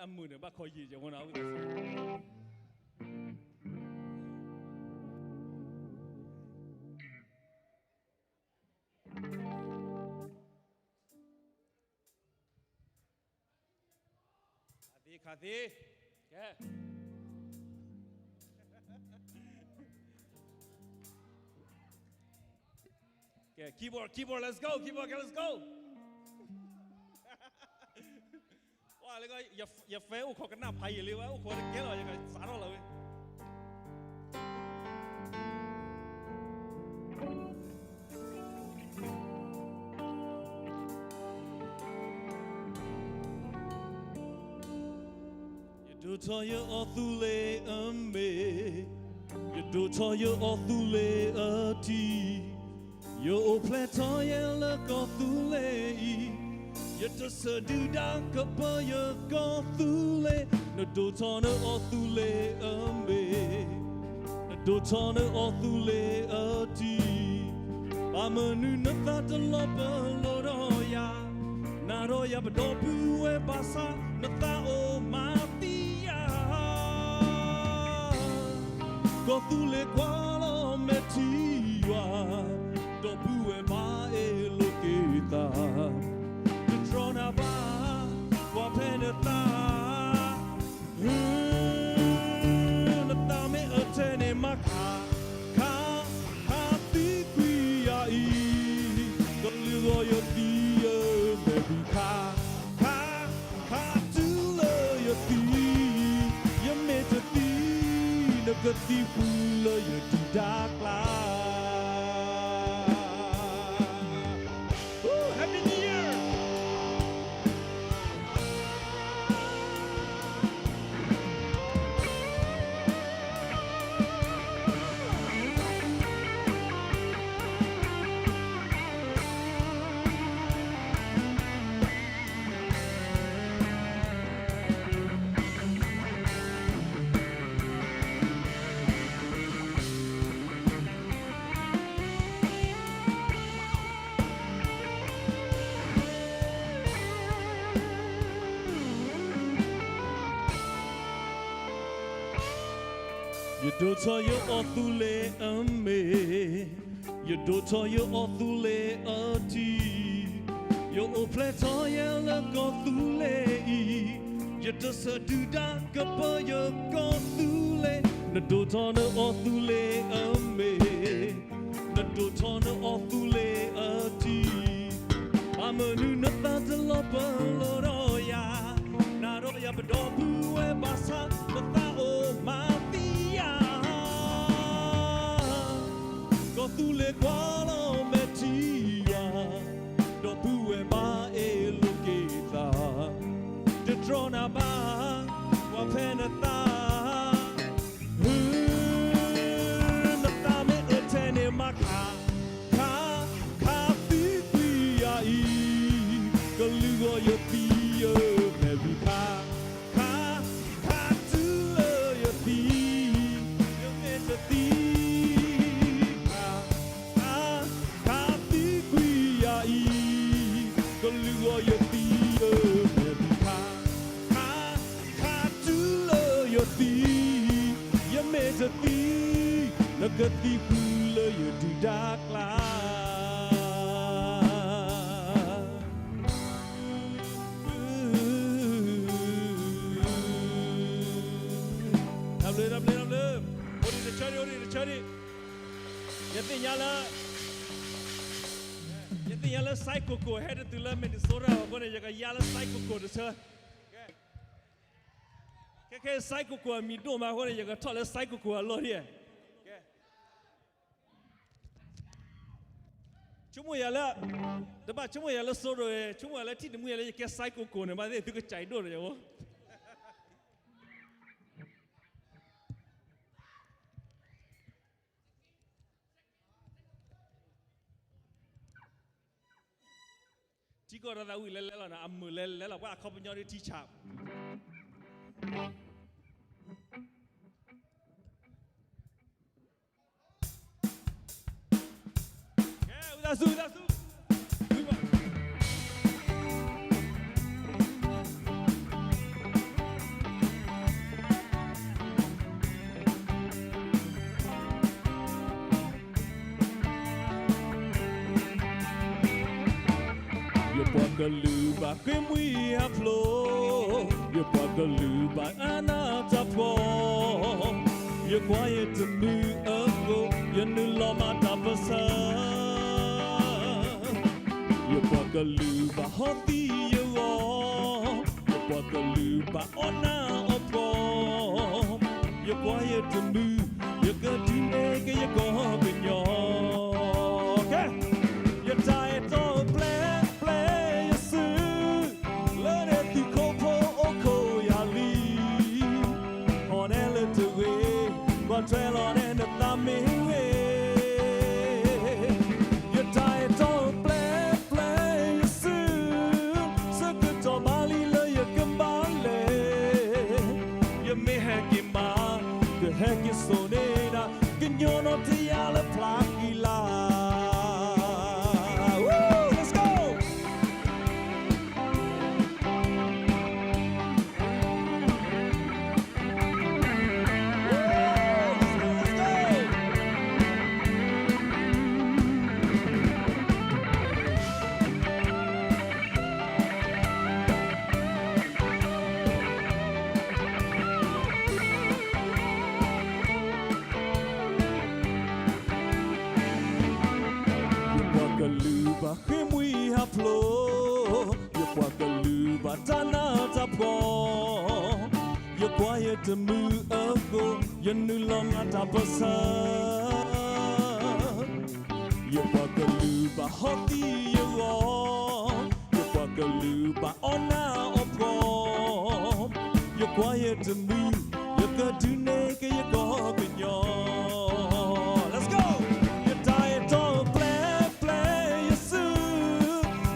အမုာ်န့ၣ် ဘၣ်ခီယံာ်ယဝဲနီၤ ဝံသးစူၤ ခးသ့ ခးသ့ ကဲ ကဲ keyboard keyboard let's go keyboard ကဲ let's go ဝါ လၢက ယ ယ fan အိၣ်ခိးကနၣ်ဖးယံာ်လံဝဲ အိၣ်ခိးတကဲလီၤ ယကစးထီၣ်လီၤဝဲ ယဒိၣ်ထီၣ်ယအီၣ်သူလ့ၤအမ့ၢ်, ယဒိၣ်ထီၣ်ယအီၣ်သူလ့ၤအထံ, ယအိၣ်ဖျဲၣ်ထီၣ်ယဲလၢကီၢ်သူလ့ၤအံၤ, ယတဆၢဒုၣ်ဒါကပၢယကီၢ်သူလ့ၤ, နဒိၣ်ထီၣ်နအီၣ်သူလ့ၤအမ့ၢ်, နဒိၣ်ထီၣ်နအီၣ်သူလ့ၤအထံ, ဘၣ်မနုၤနသးတလီၤပလိာ်ဒီးယၤ, နၤဒီးယၤပဒီပုၢ်ဝဲၢ်ဘၣ်ဆၣ် နသးအိၣ်မၤသံယၤ ကီၢ်သူလ့ၤကွၢ်လီၤမဲာ်ထံယွၤ, ဒီပုၢ်ဝဲၢ်ဘၣ်အ့ၣ်လိာ်က့ၤသး, တတြီနၤဘၣ်, ကွၢ်ဖဲနသး, နသးမ့ၢ်အထဲန့ၣ်မၤခး, ခး, ခးသံကွံာ်ယၤအံၤ, ကလုၢ်ဂီၤယသံယမဲာ်ဘုခး, ခး ခးတုၤလၢယသံ, ယမ့ၢ်တသံ, နကသံဃုာ်လၢယဒုၣ်ဒါကျါ Happy New Year! ယဒိၣ်ထီၣ်ယအီၣ်သူလ့ၤအမ့ၢ်, ယဒိၣ်ထီၣ်ယအီၣ်သူလ့ၤအထံ, ယအိၣ်ဖျဲၣ်ထီၣ်ယဲလၢကီၢ်သူလ့ၤအံၤ, ယတဆၢဒုၣ်ဒါကပၢယကီၢ်သူလ့ၤ, နဒိၣ်ထီၣ်နအီၣ်သူလ့ၤအမ့ၢ်, နဒိၣ်ထီၣ်နအီၣ်သူလ့ၤအထံ, ဘၣ်မနုၤနသးတလီၤပလိာ်ဒီးယၤ, နၤဒီးယၤပဒီပုၢ်ဝဲၢ်ဘၣ်ဆၣ် နသးအိၣ်မၤသံယၤ ကီၢ်သူလ့ၤကွၢ်လီၤမဲာ်ထံယွၤ, ဒီပုၢ်ဝဲၢ်ဘၣ်အ့ၣ်လိာ်က့ၤသး, တတြီနၤဘၣ်, ကွၢ်ဖဲနသး, နသးမ့ၢ်အထဲန့ၣ်မၤခး, ခး, ခးသံကွံာ်ယၤအံၤ, ကလုၢ်ဂီၤယသံယမဲာ်ဘုခး, ခး, ခးတုၤလၢယသံ, ယမ့ၢ်တသံ, ခး, ခး, ခးသံကွံာ်ယၤအံၤ, ကလုၢ်ဂီၤယသံယမဲာ်ဘုခး, ခး, ခးတုၤလၢယသံ, ယမ့ၢ်တသံ, နကသံဃုာ်လၢယဒုၣ်ဒါကျါ တၢ်ဘျုး တၢ်ဘျုး တၢ်ဘျုး, အိၣ်ဒံးတဆၢဒံး အိၣ်ဒံးတဆၢဒံး, ယသ့ၣ်ညါလၢ, ယသ့ၣ်ညါလၢ Psy Coco ဟဲတတုၤလၢ Minnesota အဃိန့ၣ် ယကယါလၢ Psy Coco တဆၢ, ခဲခဲ Psy Coco အမံၤဒိၣ်မးအဃိန့ၣ် ယကထီၣ်လၢ Psy Coco အလီၢ်ဒ်, ဆိကမိၣ်ယၤလၢ, တဘၣ်ဆိကမိၣ်ယၤလၢ စိရိၤ, ဆိကမိၣ်ယၤလၢထံၣ်တမှံၤယၤလၢယကဲ Psy Coco န့ၣ် ဘၣ်သ့ၣ်သုကစၢ်ဒိၣ်ဒီးယၤဝဲ ထံကီၢ်ဒီးသးဝံၣ်လဲၤလဲၤလီၤနီၤ, အမုာ်လဲၤလဲၤလီၤ, ပှၤအခီပညီဒ်ထံဆး, ကဲ ဝံသးစူၤ ဝံသးစူၤ, ဝံဘၣ် ကဲ ယပှၤကလုာ်ဘၣ်ဃ့ၢ်မှံဟးဖျိး, ယပှၤကလုာ်ဘၣ်အါနၢ်တၢ်ဖှီၣ်, ယကွၢ်ယတမုာ်အဃိ, ယနုာ်လီၤမၤတၢ်ပၢၢ်ဆၢ. ယပှၤကလုာ်ဘၣ်ဟီသံယဂီၢ်, ယပှၤကလုာ်ဘၣ်အီၣ်နၢ်အီၣ်ဖှီၣ်, ယကွၢ်ယတမုာ်, ယကဒုးနဲၣ်က့ၤယကီၢ်ကညီ ယတၢ်အဲၣ်တီပျဲပျဲယစု, လၢန့ၣ်သုးခိၣ်ဖိအိၣ်ခိးယၤလံ, ဟီၣ်နဲလၢတဂ့ၤ, ကွၢ်ထွဲလီၤနဲနသးမ့ၢ်ဂ့ၤ. ယတၢ်အဲၣ်တီပျဲပျဲယစု, ဆၢကတီၢ်ဘၣ်လံလၢယကဘၣ်လဲၤ, ယမ့ၢ်ဟဲက့ၤမး, ကဟဲက့ၤစိာ်န့ၢ်နၤ, ကညီနီတယၢ်လၢဖျါဃံလၤ Let's go! ယပှၤကလုာ်ဘၣ်ဃ့ၢ်မှံဟးဖျိး, ယပှၤကလုာ်ဘၣ်တၢ်နးတၢ်ဖှီၣ်, ယကွၢ်ယတမုာ်အဃိ, ယနုာ်လီၤမၤတၢ်ပၢၢ်ဆၢ. ယပှၤကလုာ်ဘၣ်ဟီသံယဂီၢ်, ယပှၤကလုာ်ဘၣ်အီၣ်နၢ်အီၣ်ဖှီၣ်, ယကွၢ်ယတမုာ်, ယကဒုးနဲၣ်က့ၤယကီၢ်ကညီ Let's go! ယတၢ်အဲၣ်တီပျဲပျဲယစု,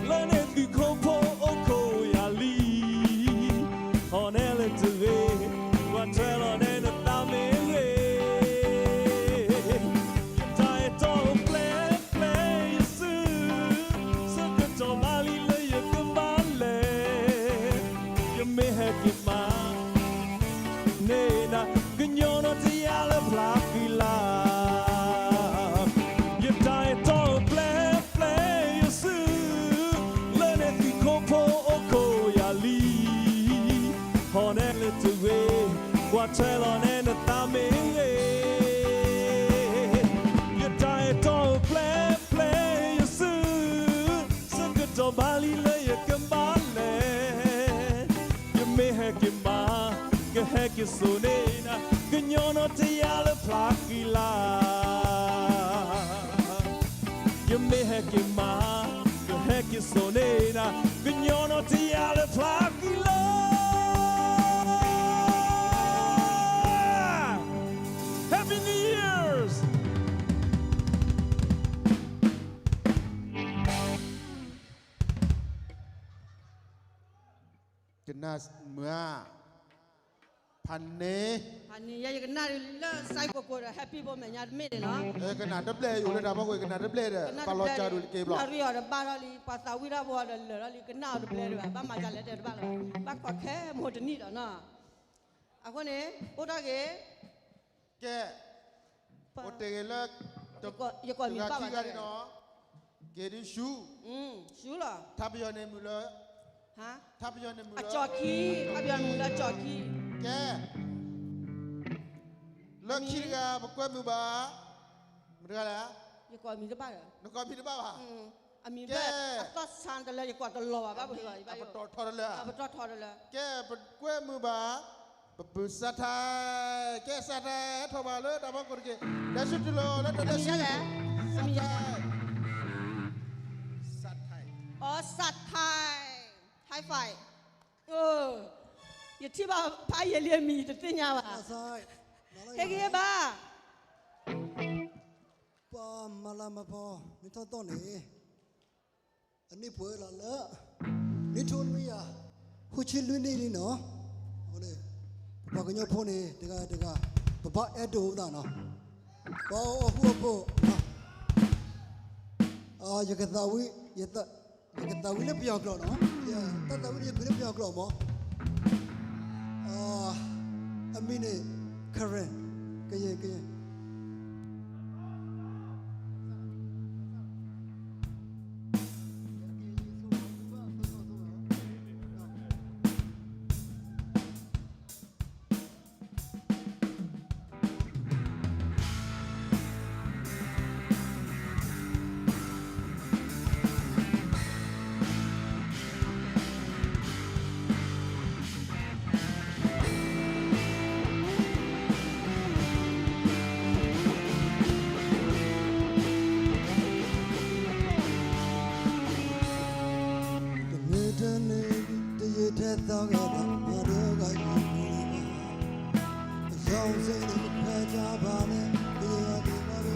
လၢန့ၣ်သုးခိၣ်ဖိအိၣ်ခိးယၤလံ, ဟီၣ်နဲလၢတဂ့ၤ, ကွၢ်ထွဲလီၤနဲနသးမ့ၢ်ဂ့ၤ. ယတၢ်အဲၣ်တီပျဲပျဲယစု, ဆၢကတီၢ်ဘၣ်လံလၢယကဘၣ်လဲၤ, ယမ့ၢ်ဟဲက့ၤမး န့ၣ်နၤ, ကညီနီတယၢ်လၢဖျါဃံလၤ. ယတၢ်အဲၣ်တီပျဲပျဲယစု, လၢန့ၣ်သုးခိၣ်ဖိအိၣ်ခိးယၤလံ, ဟီၣ်နဲလၢတဂ့ၤ, ကွၢ်ထွဲလီၤနဲနသးမ့ၢ်ဂ့ၤ. ယတၢ်အဲၣ်တီပျဲပျဲယစု, ဆၢကတီၢ်ဘၣ်လံလၢယကဘၣ်လဲၤ, ယမ့ၢ်ဟဲက့ၤမး, ကဟဲက့ၤစိာ်န့ၢ်နၤ, ကညီနီတယၢ်လၢဖျါဃံလၤ. ယမ့ၢ်ဟဲက့ၤမး, ကဟဲက့ၤစိာ်န့ၢ်နၤ, ကညီနီတယၢ်လၢဖျါဃံလၤ. Happy New Year's! ကနၣ်မုာ်ဧါ, ဖးန့ၣ်, ဖးန့ၣ် ယဲယကနၣ်လၢ စဲးကိးကိးဒီး Happy Birthday မဲာ်ညါတမ့ၢ်န့ၣ်လီၤ. ကနၣ်တဘျဲၣ် ယအိၣ်လၢတၢ်ဖီခိၣ် ကနၣ်တဘျဲၣ်ဒီး ပာ်လီၤစၢ်ဒိၣ်တက့ၢ်ဘျီ. နၣ်ရံၣ်အီၤဒီးဘၣ်ထီၣ်လံ ပှၤသးဝံၣ်တၢ်ဖိဒီးလၢာ်ထီၣ်လံ ကနၣ်အီၤတဘျဲၣ်ဒံးဘၣ် ဘၣ်မၤဒ်လဲၣ်တဲတဘၣ်လၢၤဘၣ် ဘၣ်ကွၢ်ခဲမိၢ်တနံၣ်ဒီးနီၤ. အဃိန့ၣ် အိၣ်တ့ၢ်ဂ့ၤ ကဲ, အိၣ်တ့ၢ်ဂ့ၤလၢ ယကိးမံၤတဘၣ်ဘၣ် တဂၤခံဂၤန့ၣ်နီၤ, က့ၤဒုးဆူ, ဆူလီၤ, ထါပယီၤန့ၣ်မုာ်လၢ, ထါပယီၤန့ၣ်မုာ်လၢ အကၠီၣ်ခံ, ထါပယီၤန့ၣ်မုာ်လၢအကၠီၣ်ခံ, ကဲ, လၢခံတဂၤ ပကွဲမုာ်ဘၣ်, မတၤတဂၤလဲၣ်, ယကိးမံၤတဘၣ်ဒီး နကိးမံၤတဘၣ်ဘၣ်, အမံၤဘၣ် ကဲ, အသီၣ်ဆါတလၢ ယကွၢ်တလီၤဘၣ် ဘၣ်ပှၤ ပတီၢ်ထီတလၢ, ပတီၢ်ထီတလၢ, ကဲ, ပကွဲမုာ်ဘၣ် ပပုၢ်စးထီၣ်, ကဲ စးထီၣ် ဟဲထီၣ်ဘၣ်လၢတၢ်ဖီခိၣ်တက့ၢ်, လဲၤဆူတလီၤလၢတၢ်လဲၤဆူ, အမံၤလဲၣ်, စးထီၣ်, အီ စးထီၣ်, high five, ယထံၣ်ဘၣ်ဖးယံာ်လံအမံၤ ယတသ့ၣ်ညါဘၣ်, ဟဲက့ၤဘၣ် ပှၤမၤလၤမၤပီၤ မ့ၢ်ထီၣ်သီၣ်န့ၣ် အနံၣ်ပှဲၤလီၤလၢ နွံထိနွံယၤ ဃုဆံလွံၢ်နံၣ်လံနီၤ, အဃိန့ၣ် ပပှၤကညီဖိန့ၣ် တဂၤတဂၤ ပဘၣ်အဲၣ်ဒိးသးနီၤ, ပှၤအီၣ်အီၣ်ဃူအီၣ်ဖိး ယကသးဝံၣ် ယကသးဝံၣ်လၢပယီၤကျိာ်နီၤ, တၢ်သးဝံၣ်န့ၣ် ယကွဲးလၢပယီၤကျိာ်မး, အမံၤန့ၣ် Karen, ကယဲၢ် ကယဲၢ်. ငါဒိးကက့ၤဒွဲၣ်, အရောင်စိမ်းတွေခွဲခြားပါနဲ့, ကယဲၢ်က့ၤပါပဲ.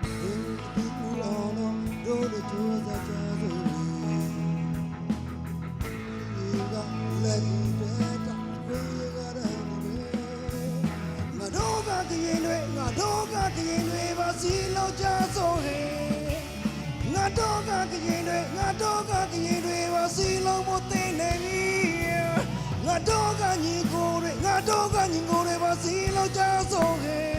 ဒီးဒိးလၢကၠိစၢ်ကၠိစိၤန့ၣ်, ကလဲၤက့ၤတဲတၢ်ခွဲးဂၤဒဲးန့ၣ်, ငါဒိးကက့ၤဒွဲၣ်, ငါဒိးကက့ၤဒွဲၣ် ဘၣ်စံးလီၤကၠိစိၤန့ၣ်. ငါဒိးကက့ၤဒွဲၣ်, ငါဒိးကက့ၤဒွဲၣ် ဘၣ်စံးလီၤမိၢ်သ့န့ၣ်မံၤ, ငါဒိးကက့ၤဒွဲၣ်, ငါဒိးကက့ၤဒွဲၣ် ဘၣ်စံးလီၤကၠိစိၤန့ၣ်.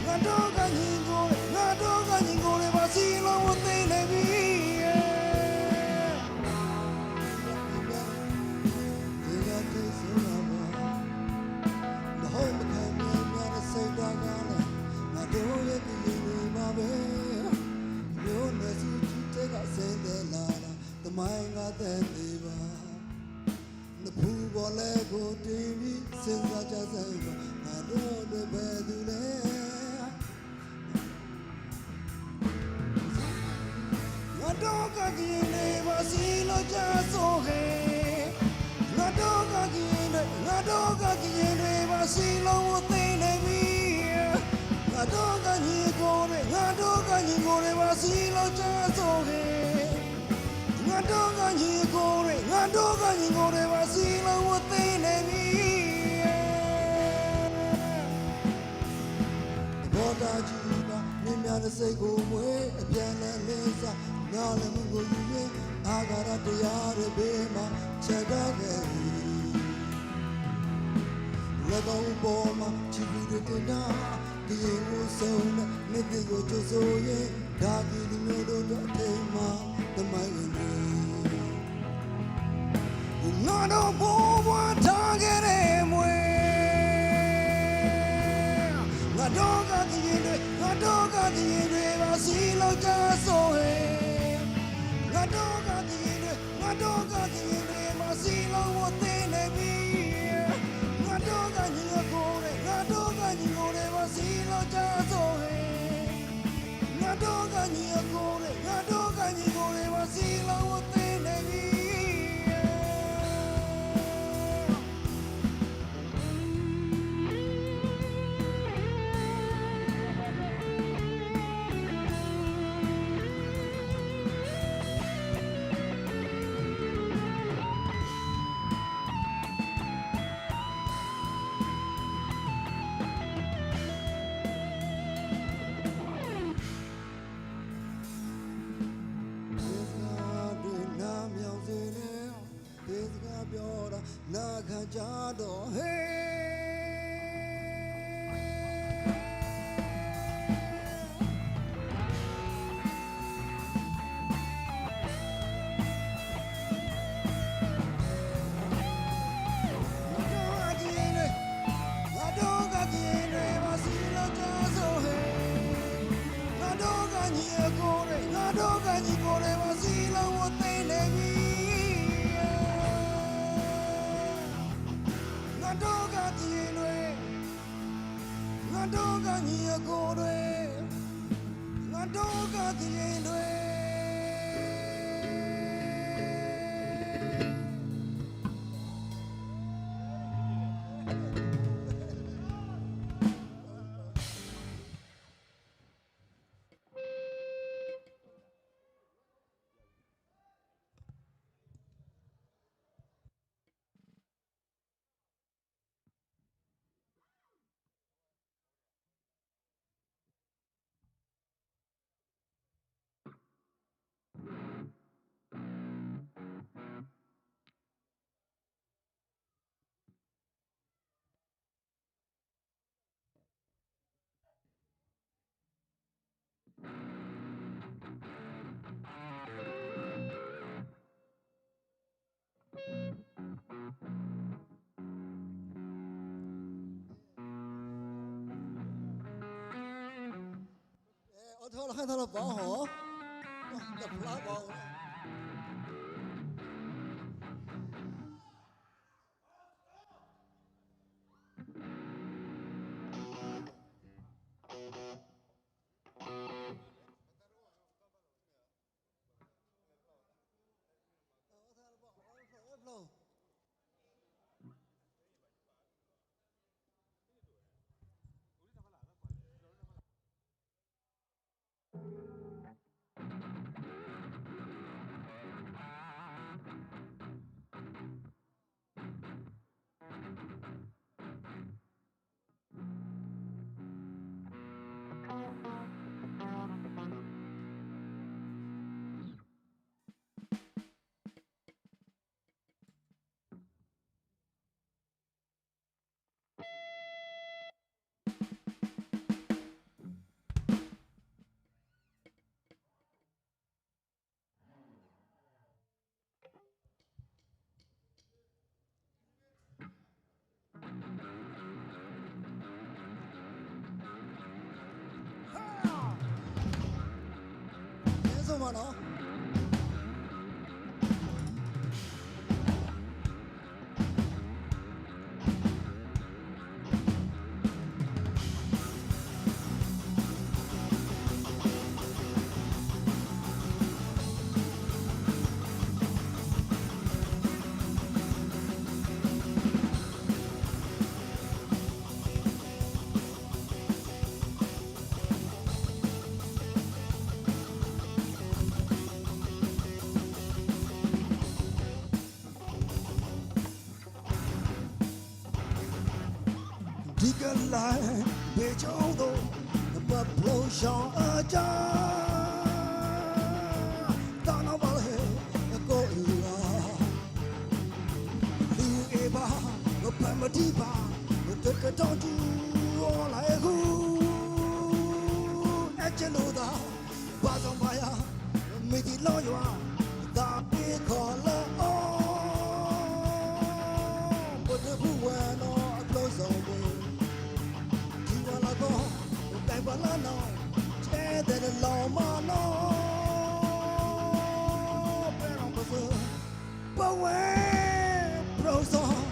ငါဒိးကက့ၤဒွဲၣ်, ငါဒိးကက့ၤဒွဲၣ် ဘၣ်စံးလီၤမိၢ်သ့န့ၣ်မံၤ. မဟုတ်မခံမင်းများတစိတ်ဓာတ်ကလည်း ငါတို့ရဲ့ကရင်တွေပါပဲ. မျိုးနွယ်စုကြီးထဲက စိတ်သက်လာတာ သမိုင်းကသက်သေပါ. နဖူပေါ်လဲကိုတင်ပြီး စဉ်းစားကြစမ်းပါ, ငါတို့တွေဘယ်သူလဲ. ငါဒိးကက့ၤဒွဲၣ် ဘၣ်စံးလီၤကၠိစိၤန့ၣ်. ငါဒိးကက့ၤဒွဲၣ်, ငါဒိးကက့ၤဒွဲၣ် ဘၣ်စံးလီၤမိၢ်သ့န့ၣ်မံၤ. ငါဒိးကက့ၤဒွဲၣ်, ငါဒိးကက့ၤဒွဲၣ် ဘၣ်စံးလီၤကၠိစိၤန့ၣ်. ငါဒိးကက့ၤဒွဲၣ်, ငါဒိးကက့ၤဒွဲၣ် ဘၣ်စံးလီၤမိၢ်သ့န့ၣ်မံၤ. သဘောထားကြီးပါ, မင်းများတစိတ်ကိုမွေး, အပြန်အလှန်လေးစား, နားလည်မှုကိုယူရင်း, အာဃာတတရားတွေဘေးမှာ ချန်ထားခဲ့ပြီ. လက်ကောင်းပေါ်မှာ ချီးကျူးတွေတင်ထား, ကရင်မျိုးစုံနဲ့ နှစ်သစ်ကိုကြိုဆိုရင်း, ဒါကရင်လူမျိုးတို့အတွက် အထိမ်းအမှတ်သမိုင်းဝင်နေ့. ငါတို့ဘိုးဘွားထားခဲ့တဲ့မြွေ, ငါတို့ကကရင်တွေ, ငါတို့ကကရင်တွေ ဘၣ်စံးလီၤကၠိစိၤန့ၣ်. ငါတို့ကကရင်တွေ, ငါတို့ကကရင်တွေ ဘၣ်စံးလီၤမိၢ်သ့န့ၣ်မံၤ. ငါတို့ကညီအကိုတွေ, ငါတို့ကညီကိုတွေ ဘၣ်စံးလီၤကၠိစိၤန့ၣ်. ငါတို့ကညီအကိုတွေ, ငါတို့ကညီကိုတွေ ဘၣ်စံးလီၤမိၢ်သ့န့ၣ်မံၤ. ဒိကနၣ်မၠီၤစ့ ဒိကနၣ်ပျီဒီး နၢ်ခါကၠၢ်ဒီးဟ့ၣ်. ငါဒိးကကရင်တွေ, ငါဒိးကကရင်တွေ ဘၣ်စံးလီၤကၠိစိၤန့ၣ်. ငါဒိးကညီအကိုတွေ, ငါဒိးကညီကိုတွေ ဘၣ်စံးလီၤမိၢ်သ့န့ၣ်မံၤ. ငါဒိးကကရင်တွေ, ငါဒိးကညီအကိုတွေ, ငါဒိးကကရင်တွေ. အိၣ်ထီၣ်လီၤဟဲထီၣ်လီၤပှၤဟီၣ်, တဖျါဘၣ်. မနီၤ ဒ်ကလါ ဘ့ၣ်ကၠိသိး ပဖျိၣ်ဆှီအကါ တၢ်နီၣ်ဘၣ်လၢ ကိးအံၤလီၤ လုၢ်အ့ၣ်ဘၣ် ပမၤဒံးဘၣ် တကတီၢ်ဒုးအီၤလၢအဃု အဲၣ်ကလိာ်သး ဘၣ်စီၤပၤယၤ မ့ၢ်သံလီၤယွၤ သးပ့ၤခီၣ်လၢအီၤ ပတဖုဝဲနီၤအဖျိၣ်စီၤပၤ ထံဝဲလၢကီၢ် ပတဲပှၤလၢနီၤ ထဲသဲးတလီၤမၤနီၤ ပဲၣ်နီၤပစၢၤ ပဝဲ ဖျိၣ်စီၤ ထံ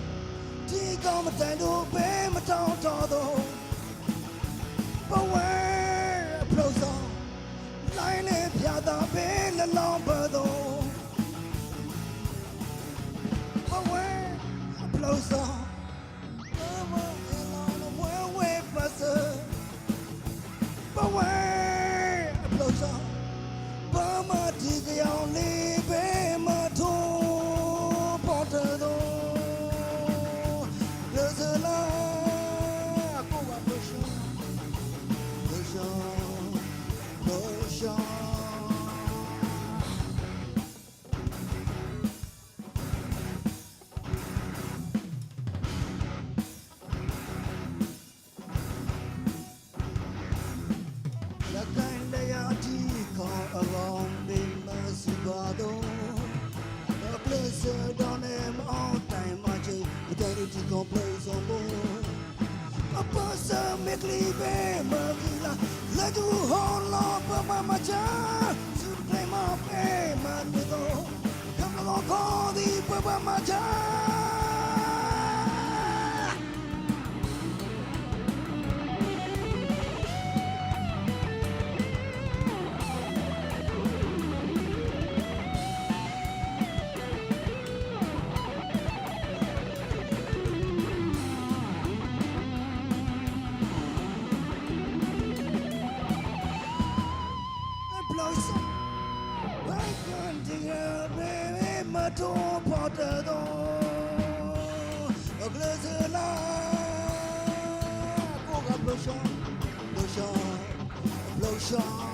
ကီၢ်မတဲဒိၣ်ဘ့ၣ်မတီၤတီၤသိး ပဝဲ ဖျိၣ်စီၤ လၢ်လၢဖၠၣ်သးဘ့ၣ်လၢလီၤဘၢသိး ပဝဲ ဖျိၣ်စီၤ ပဝဲဝဲပစၢၤ ပဝဲ ဖျိၣ်စီၤ ပမၤတံၤကယီၤလံ ပမၤထိၣ်ပီၣ်တၢၢ်သိး လၢစၢၤလၢ ကိးဂၤဖျိၣ်စီၤ ဖျိၣ်စီၤ ဖျိၣ်စီၤ လၢကဲလၢယၤထံကီၢ်အဂီၢ် မ့ၢ်မၤစၢၤပှၤသိး လၢပျၢၤစၢၤဒီးန့ၣ်မၤအီၣ်တၢ်မၤစၢၤ ပတဲဒ်ထံကီၢ်ဖျိၣ်စီၤဘိ ပပၢၤစၢၤမ့ၢ်ချံဘ့ၣ်မၤကံလၤ လၢကဟီလီၤပမၤမၤစၢၤ ဆူၣ်ချ့မၤဖဲမၤနၢၤသိး ကမျၢၢ်လီၤခီသံပပၢၤမၤစၢၤ ဖျိၣ်စီၤ ပကဒံကဘ့ၣ်မၤထိၣ်ပီၣ်တၢၢ်သိး အကလုာ်စၢၤလၢ ကိးဂၤဖျိၣ်စီၤ ဖျိၣ်စီၤ ဖျိၣ်စီၤ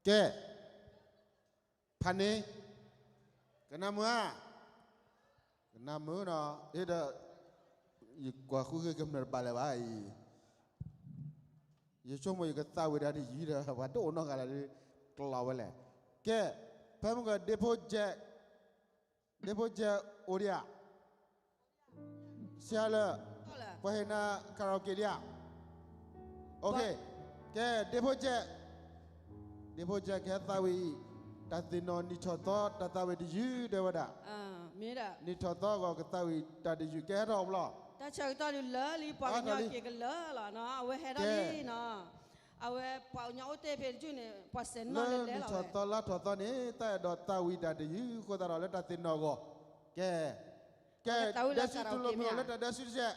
ကဲ, ဖးန့ၣ်, ကနၣ်မုာ်ဧါ, ကနၣ်မုာ်နီၤ, အဲၣ်ဒိး, ယကွၢ်ဃုဃ့ကမျၢၢ်တဘၣ်လၢၤဘၣ်အံၤ, ယဆိကမိၣ်ယကသးဝံၣ်တၢ်တယုၢ်ဒီး ပှၤတအိၣ်နီတဂၤလၢၤဒီး ကလီၤဝဲလဲၣ်. ကဲ, ဖဲမုၢ်ကီး ဒ့ဖိကဲ, ဒ့ဖိကဲအိၣ်ဒံးဧါ, ဆံးလၢ, ပှၤဟ့ၣ်နၤ karaoke ဒံးဧါ. ကဲ, ဒ့ဖိကဲ, ဒ့ဖိကဲကဟဲသးဝံၣ်အံၤ, တၢ်သ့ၣ်နီၣ်နံၣ်ထီၣ်သီ တၢ်သးဝံၣ်တယုၢ်တဲဝဲဒၣ်, နံၣ်ထီၣ်သီအဂီၢ်ကသးဝံၣ်တၢ်တယုၢ် ကဲဟဲထီၣ်ဘျီ, တၢ်ဆၢကတီၢ်ဒုးလၢလံပှၤကညီက့ၤကလၢာ်လီၤနီၤ, အဝဲဟဲထီၣ်လံနီၤ, အဝဲပှၤကညီအိၣ်တ့ၢ်ဖဲတယုၢ်န့ၣ် ပှၤစဲးနီၣ်လၢလဲၤလီၤဝဲ လၢနံၣ်ထီၣ်သီလါထီၣ်သီန့ၣ် တၢ်အဲၣ်ဒိးသးဝံၣ်တၢ်တယုၢ်အဃိသတးဒီးလၢတၢ်သ့ၣ်နီၣ်အဂီၢ်, ကဲ, ကဲ, ဒဲစုတူၢ်လိာ်မုာ်အီၤလၢတၢ်ဒဲစုတစဲး,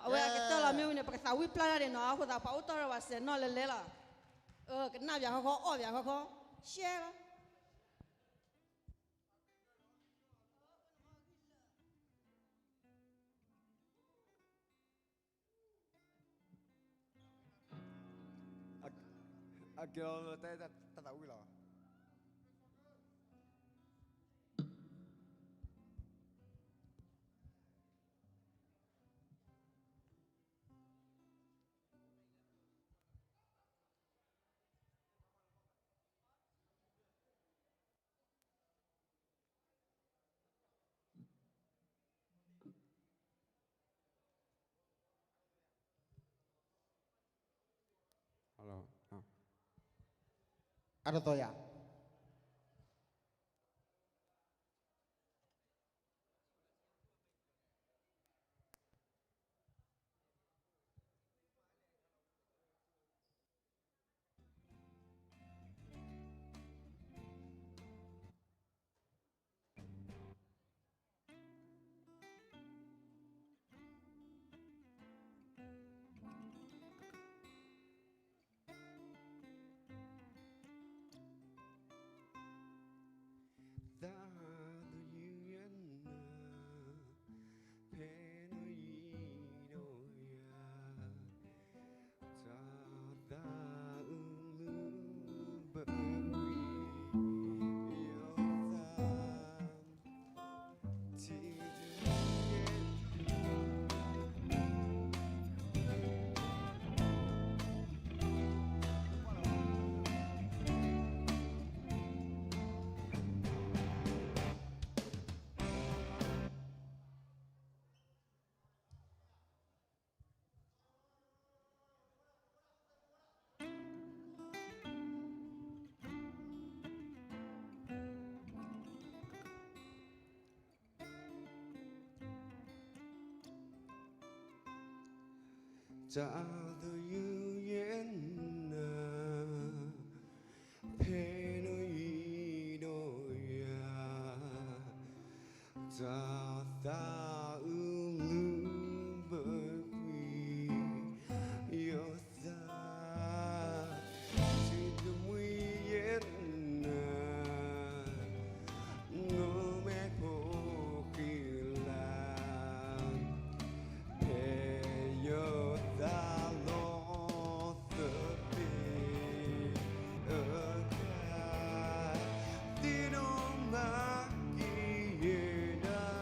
အဝဲကတၢၢ်လီၤမ့ၢ်ဝံၤန့ၣ် ပကသးဝံၣ်ဖျါတၢ်န့ၣ်နီၤ, အဃိသတးပှၤအိၣ်တီၢ်ဒီးပှၤစဲးနီၣ်လၢလဲၤလီၤ, ကနၣ်ပၠးခီခီ အီၣ်ပၠးခီခီ ရှဲလီၤ. အကဲလီၤလၢတၢ်အဲၣ်တၢ်သးဝံၣ်လီၤ. အါတသီယၤ. သးဒုးယဲၢ်နၤ ဖဲနယံၤဒီးယၤ တၢ်သးအုးလုၢ်ဘၢ ယသး ထံ တၢ်ဒုးယဲၢ်နၤ ဖဲနယံၤဒီးယၤ တၢ်သးအုးလုၢ်ဘၢကွံာ် ယသး ထံတမှံယဲၢ်နၤ နီၢ်မဲာ်ဖိဃံလၤ ဖဲယသးလီၤသပ့ၤအကါ သ့ၣ်နီၣ်မၤက့ၤယဲဒၣ် တနံ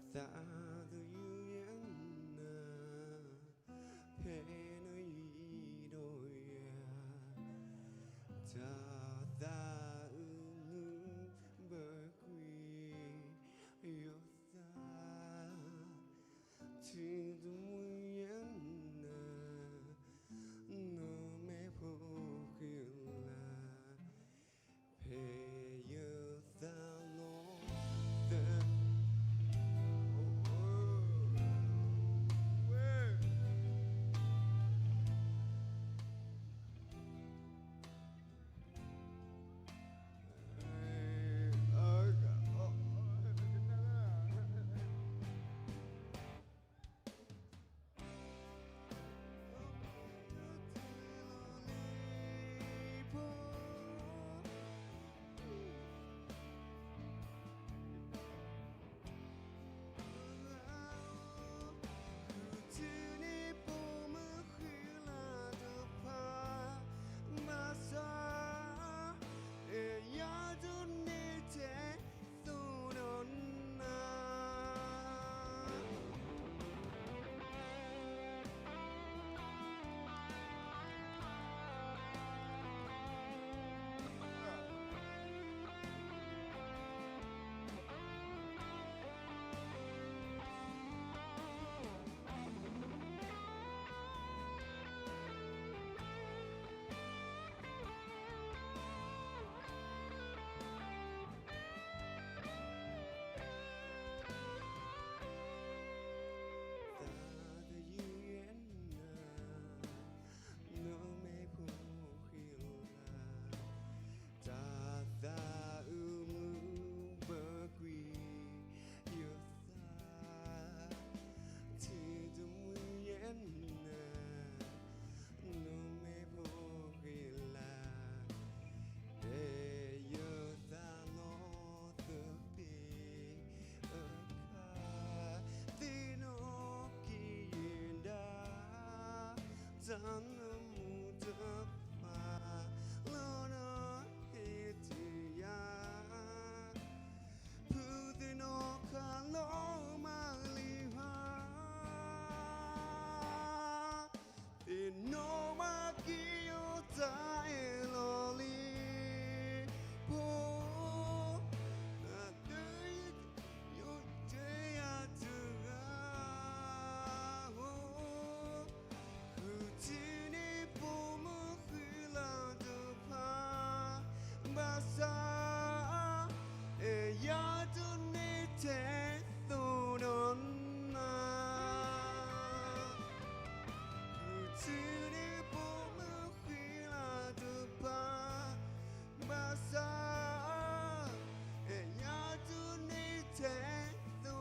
ၤတနံၤ လီၤနဟ့ၣ်တ့ၢ်ယၤ သးဒုးယဲၢ်နၤ ဖဲနယံၤဒီးယၤ တၢ်သးအုးလုၢ်ဘၢကွံာ် ယသး ထံတမှံယဲၢ်နၤ နီၢ်မဲာ်ဖိဃံလၤ ဖဲယသးလီၤ တၢ်လၢမူတဖၣ် လီၤဒီးဟ့ၣ်တယၤ ဖုသ့ၣ်နီၣ်ခးလီၤမၢ်လံၤဧၢ, သ့ၣ်နီၣ်မၤက့ၤယတၢ်အဲၣ်လီၤလံ ဖိ အတ ယိယတဲယၤတဂၤဧၢ, ဃုထံၣ်န့ၢ်ပိာ်မုၣ်ဃံလၤတဖၣ် ဘၣ်ဆၣ် အဲၣ်ယၤတန့ၢ်ထဲသိးဒီးနၤ, ဃုထံၣ်န့ၢ်ပိာ်မုၣ်ဃံလၤတဖၣ် ဘၣ်ဆၣ် အဲၣ်ယၤတန့ၢ်ထဲသိ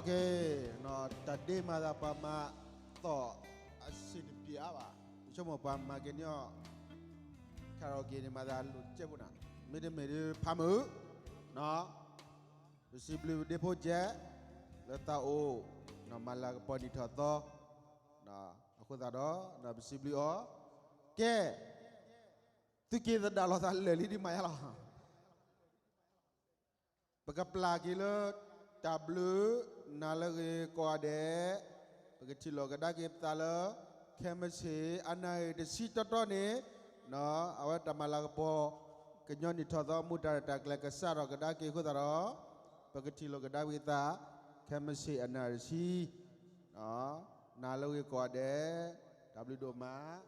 းဒီးနၤ. တၢ်ဒ့မၤသးပှၤမၤသီၣ်အဆံးတပျဲၤအါဘၣ်, ယဆိကမိၣ်ပှၤမၤက့ၤန့ၢ်အီၤ karaoke န့ၣ် မၤသးလိၤတကဲးဖိနၤ, မ့တမ့ၢ်ဒ်ဖးမုာ် ပစံးဘျုးဒ့ဖိကဲး လၢသးအိၣ် မၤလၤကပီၤနံၣ်ထီၣ်သီ အဃိသတးဒီး ပစံးဘျုးအီၤ, ကဲ, သုက့ၤသဒၣ်လီၤသးလၢာ်လံဒ်မးယါလီၤ. ပကပျၢ်က့ၤလၢ တၢ်ဘျုးနၤလၢအဂ့ၤကိးဂၤဒဲး, ပကထံၣ်လိာ်ကဒါက့ၤပသးလၢ ခဲမုၢ်ဆ့ၣ် အနၣ်ရံၣ်တဆံတီတီန့ၣ်, အဝဲတၢ်မၤလၤကပီၤ ကညီနံၣ်ထီၣ်သီအမူးတၢ်ရဲၣ်တၢ်ကျဲၤကစးထီၣ်ကဒါက့ၤအဃိသတးဒီး, ပကထံၣ်လိာ်ကဒါက့ၤသး ခဲမုၢ်ဆ့ၣ်အနၣ်ရံၣ်တဆံ နၤလၢအဂ့ၤကိးဂၤဒဲး, တၢ်ဘျုးဒိၣ်မး